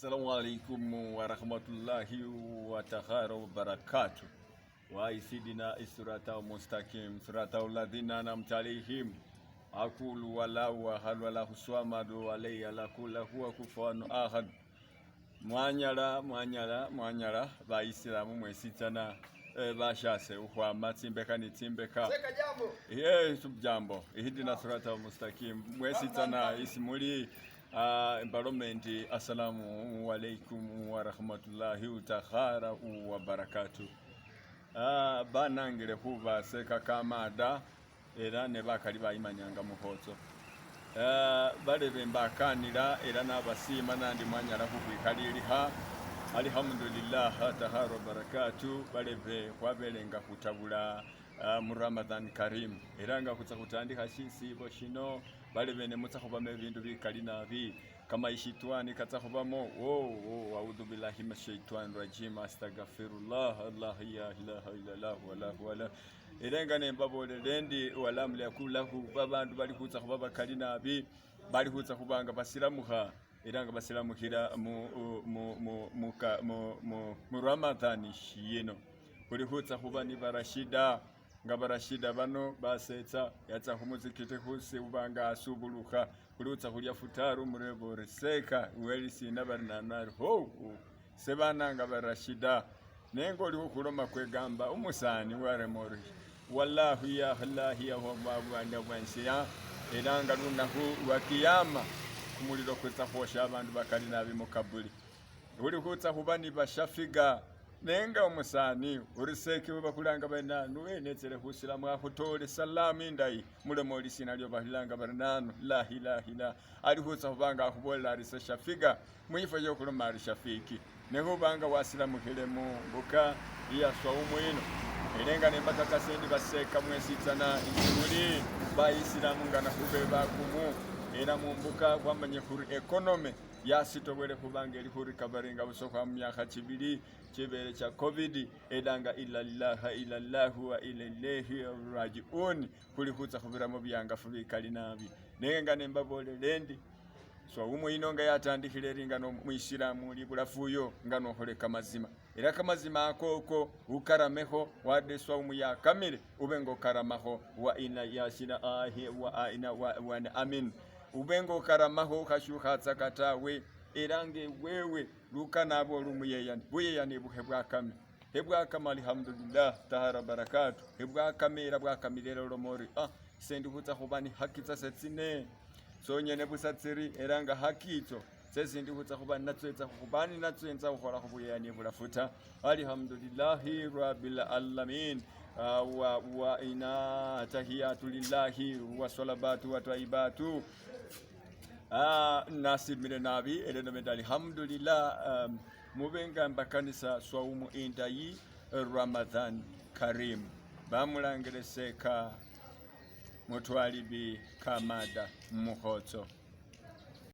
Assalamu alaikum warahmatullahi watakhara wabarakatu waisidina isirata mustakim sirata alladhina an'amta alaihim akulu wala wahal wala huswamadu alayhi ala kula huwa kufuwan ahad mwanyala mwanyala mwanyala bayisilamu mwesitsana eh, bashase ukhwama tsimbeka ni tsimbeka Seka jambo. Ye jambo ihdina sirata mustakim mwesitsana isi muli mbalome ndi assalamu alaikum warahmatullahi takhara wabarakatu banangile khubaseka kamada era ne bakali bayimanyanga mukhotso balebe mbakanila era nabasima nandi mwanyala khukhwikhalilikha alhamdulillah takhara wabarakatu balebe khwabelenga khutabula mu Ramadhan Karim era nga khutsa khutandikha shisibo shino balebe ne mutsa khubamo ebindu bikali nabi kamayishitwani katsa khubamo wo audhu billahi minashaitani rajim astagfirullah allah ya ilaha illallah wala wala era nga nembabolele endi walam yakulahu babandu bali khutsa khuba bakali nabi bali khutsa khuba nga basilamukha era nga basilamukhila mu mu mu mu mu mu mu Ramadhani shino khuli khutsa khuba ni barashida nga barashida bano basetsa yatsa khumuzikiti khusi ubanga asubulukha khuli utsa khulya futaru mureba ori seka welisina bari nanu ari ho sebananga barashida nenga oli khukhuloma kwegamba umusani warema ori wallahu ya allahi ya era nga lunakhu lwa kiyama kumulilo kwitsa khwosha abandu bakali nabi mukabuli uli khutsa khuba ni bashafiga nenga umusani urisekewe bakhulanga bari nanu netsele khusilamu akhutole salamu indayi mulomo lisina lyo bakhulanga bari nanu la ilaha illa ali khutsa khubanga akhubolela ari se shafiga mwifo yokhuloma ari shafiki nekhubanga wasilamukhile mumbuka iya swaumu ino elenga nembakakasa endi baseka mwesitsana isi muli bayisilamu nga nakhube bakumu era mumbuka khwamanye khuri economy yasitobwele khubanga eli khurikavaringa busa khwa mumyakha chibili chibele cha covid elanga illa lillaha illallahu wa ilaihi rajiun khuli khutsa khubiramo byangafu bikali nabi nenga nembabolele endi swaumu ino nga yatandikhile eri nga nomwisilamu uli bulafuyo nga nokhole kamazima era kamazima akoko ukaramekho wade swaumu yakamile ube nga okaramakho wa ina yasina ahi wa aina wa, wa amin ube nga okaramakho ukhashukhatsaka tawe era nga ewewe lukana ori umuyeyani buyeyani bukhe bwakame hebwakama alhamdulillah tahara barakatu hebwakame era bwakamile era oloma ori ah sendi khutsa khuba ni haki tsase tsine tsonyene busa tsiri era nga haki itso tsesindi khutsa khuba natso etsa khubani natso entsa khukhola khubuyeyani bulafu ta alhamdulillahi rabbil alamin wa, wa ina tahiyatu lillahi wa salabatu wa taibatu nasimile nabi eleno alhamdulillah mubenga mbakanisa swaumu indayi Ramadhan Karim bamulangile seka mutwalibi kamada mukhotso.